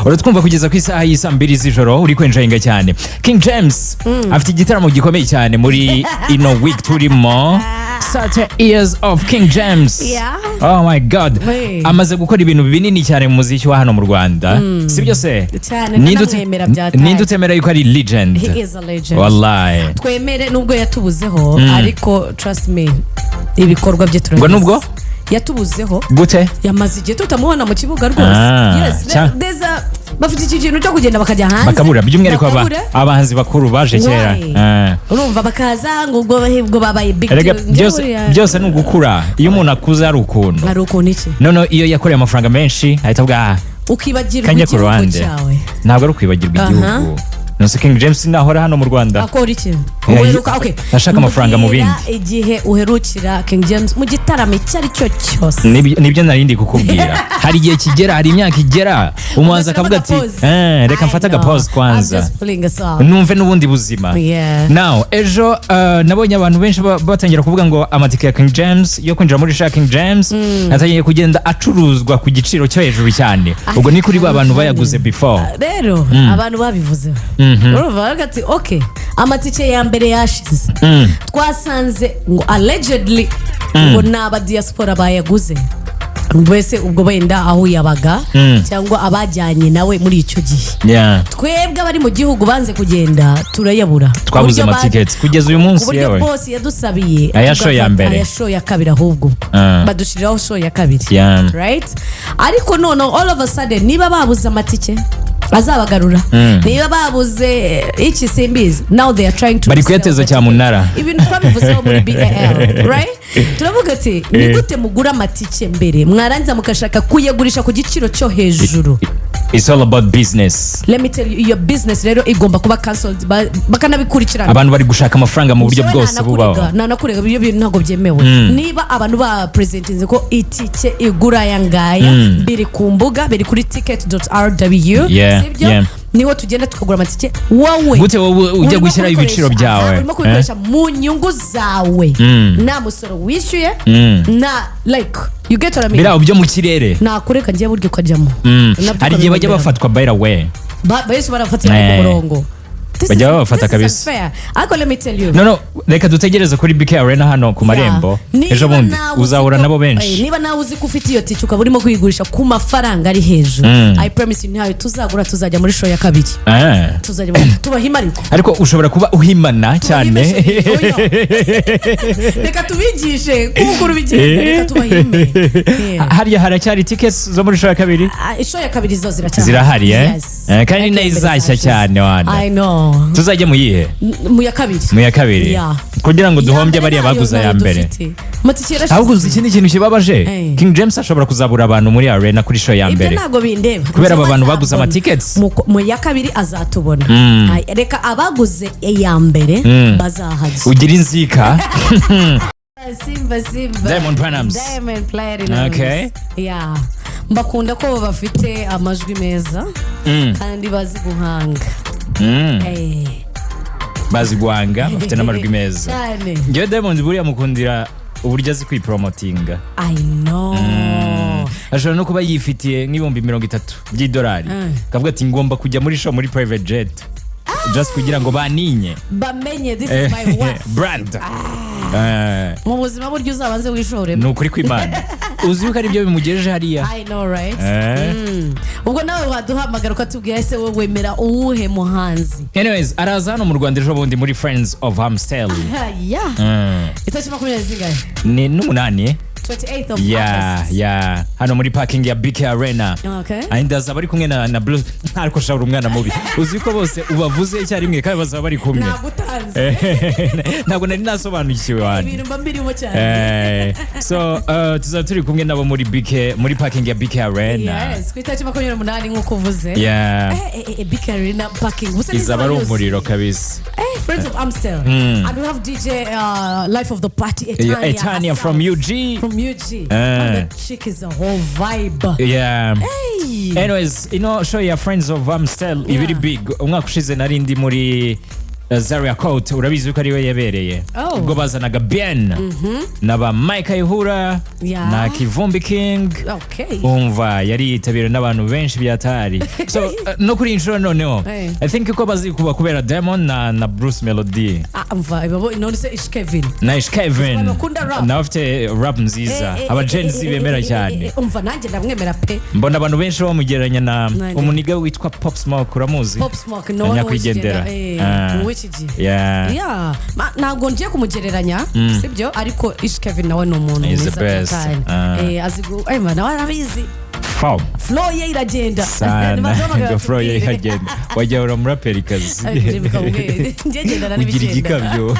Uratwumva kugeza ku isaha y'isaa 2 z'ijoro, uri kwenjoyinga cyane. King James afite igitaramo gikomeye cyane muri ino week turimo, 30 years of King James. Oh my God. Hey. Amaze gukora ibintu binini cyane mu muziki wa hano mu Rwanda, sibyo se? Cyane, ndanamwemera bya Ninde tayi. utemera yuko ari legend? He is a legend. Wallahi. Twemere nubwo yatubuzeho, ariko trust me, ibikorwa bye turabizi. Ngo nubwo? Yatubuzeho. Gute? Yamaze igihe tutamubona mu kibuga rwose. Ah, Yes, bafite iki kintu cyo kugenda bakajya hanze bakabura, by'umwihariko bakabura. Abahanzi bakuru baje kera. Why? Ah. Urumva bakaza ngo ubwo babaye big Erega deal. byose Njyewe byose ni ugukura. Iyo umuntu akuze hari ukuntu hari ukuntu iki? Noneho iyo yakoreye amafaranga menshi ahita avuga: "Ah, ukibagirwa kanjye ku igihugu ruhande." cyawe. Ntabwo ari ukwibagirwa igihugu. Nonese King James nahora hano mu Rwanda? Akora iki? Uheruka, okay. Ashaka amafaranga mu Mbwira bindi. igihe uherukira King James mu gitaramo icyo ari cyo cyose. Nibyo nari ndi kukubwira. Hari igihe kigera, hari imyaka igera, umuhanzi akavuga ati: "Reka mfate agapause kwanza numve n'ubundi buzima." Now ejo nabonye abantu benshi batangira kuvuga ngo amatike ya King James yo kwinjira muri show King James atangiye kugenda acuruzwa ku giciro cyo hejuru cyane. Ubwo ni kuri ba bantu bayaguze before. Rero abantu babivuze, urumva baravuga ati: "Ok, amatike ya mbere yashize." Twasanze ngo allegedly ngo ni aba diaspora bayaguze mbese, ubwo wenda aho yabaga cyangwa abajyanye nawe muri icyo gihe. Twebwe abari mu gihugu banze kugenda turayabura. Twabuze Ku buryo amatiketi kugeza uyu munsi. ku buryo Yewe. bose yadusabiye Aya show ya tugafata mbere. aya show ya kabiri, ahubwo ubwo badushyiriraho show ya kabiri. Right, ariko noneho all of a sudden, niba babuze amatike azabagarura, niba babuze iki, simbizi, now they are trying to Bari resell kuyateza the cyamunara. tickets. Ibintu twabivuzeho muri BAL, right? Turavuga ati: "Ni gute mugura amatike mbere, mwarangiza mugashaka kuyagurisha ku giciro cyo hejuru?" It's all about business. Let me tell you, iyo business rero igomba kuba cancelled, bakanabikurikirana. Abantu bari gushaka amafaranga mu buryo Njyewe bwose bubaho. nanakurega. Ibyo bintu ntabwo byemewe. Niba abantu ba presentinze ko itike igura aya ngaya, biri ku mbuga, biri kuri ticket.rw, sibyo? Yeah. Niho tugenda tukagura amatike. Wowe Gute wowe ujya urimo gushyiraho ibiciro byawe? aha, urimo kubikoresha mu nyungu zawe, nta musoro wishyuye, nta, like, you get what I mean? Biriya byo mu kirere. Nakureka ngiye burya ukajyamo. Nabyo Hari igihe bajya ukabihomberamo. bafatwa, by the way. Benshi barafatira ku murongo. Bajya babafata This is kabisa. unfair. Ariko let me tell you. No, reka dutegereze kuri BK Arena hano ku marembo. Niba Ejo bundi nawe uzi uzahura nabo benshi. Niba nawe uzi ko ufite iyo tike, ukaba urimo kuyigurisha ku mafaranga ari hejuru, I promise you, ntayo tuzagura. Tuzajya muri show ya kabiri. Tuzajya tubahima ariko. Ariko ushobora kuba uhimana cyane. Tubahime, oya. Reka tubigishe kuko bigenda, reka tubahime. Yeah. Hariya haracyari tickets zo muri show ya kabiri? Ah, show ya kabiri zo ziracyahari. Zirahari, eh? Yes. Kandi Ariko nayo mbere izashya zashize. cyane wana. I know. Tuzajya mu yihe? Mu ya kabiri. Mu ya kabiri. Yeah. Kugira ngo Iya duhombye mbere bariya baguze nayo aya mbere. dufite. Amatike yarashize. Ahubwo uzi ikindi kintu kibabaje? King James ashobora kuzabura abantu muri arena kuri show ya Ibyo mbere. ntabwo bindeba. Kubera aba Njyewe bantu baguze azambona. amatickets. Mu ya kabiri azatubona. Ay, reka abaguze iya mbere bazahajya. Ugira inzika. Simba, Simba. Diamond Platnumz. Diamond Platnumz. Yeah, mbakunda ko bafite amajwi meza kandi bazi guhanga. Bazi guhanga, bafite n'amajwi meza. Cyane. Ngewe Diamond buriya mukundira uburyo azi kwipromotinga. I know. Ashobora no kuba yifitiye nk'ibihumbi 30 by'idolari, akavuga ati: "Ngomba kujya muri show muri private jet just kugira ngo baninye." Bamenye this is my work. Brand. Mu buzima buryo uzabanze wishore. Ni ukuri kw'Imana, uzi yuko ari byo bimugejeje hariya. I know, right? Ubwo nawe waduhamagara ukatubwira: ese wowe wemera uwuhe muhanzi? Anyways, araza hano mu Rwanda ejo bundi muri Friends of Amstel. Yeah, itariki 20 zingahe? Ni n'umunani. 28th of Ya. August. Ya, hano muri parking ya BK Arena. And azaba ari kumwe na Blue. Ariko shawura umwana mubi, uzi ko bose ubavuze icyarimwe kandi bazaba bari kumwe. Nagutanze. Ntabwo nari nasobanukiwe wani. Ibintu mba mbirimo cyane. So tuzaba turi kumwe nabo muri BK, muri parking ya BK Arena. Yes, ku itariki 28 nk'uko uvuze. BK Arena parking. Gusa Izaba ari ntizaba umuriro yuzuye. kabisa. Friends of Amstel. And we have DJ Life of the Party Etania. Etania herself. From UG. From UG. And that chick is a whole vibe. Hey. Anyways, ino show ya Friends of Amstel iba iri big. Umwaka ushize nari ndi muri Zaria Court, urabizi ko ariwe yabereye. Oh. Ubwo bazanaga Bien na ba Mike Kayihura na Kivumbi King. Umva, yari yitabiriwe n'abantu benshi byatari. So no kuri iyi nshuro noneho, I think ko bazikuba kubera Diamond na Bruce Melody. Ah, umva, ibabo none se Ish Kevin? Na Ish Kevin. Bakunda rap. Nawe afite rap nziza, aba Gen Z bemera cyane. Umva, nanjye ndamwemera pe. Mbona abantu benshi bamugereranya na Nande? umuniga witwa Pop Smoke, uramuzi? Pop Smoke no Nyakwigendera. Ah. W'iki gihe. Yeah. Yeah. Ntabwo ngiye kumugereranya, sibyo, ariko Ish Kevin nawe ni umuntu He's the mwiza best. cyane. Ah. Azi man, nawe arabizi. Foul. Flow ye iragenda. Sana. Nibaduhamagara Ngo flow ye batubwire. iragenda, wajya ura umuraperikazi. Ay, ndibuka njye ngendana Ugira n'ibigenda. igikabyo.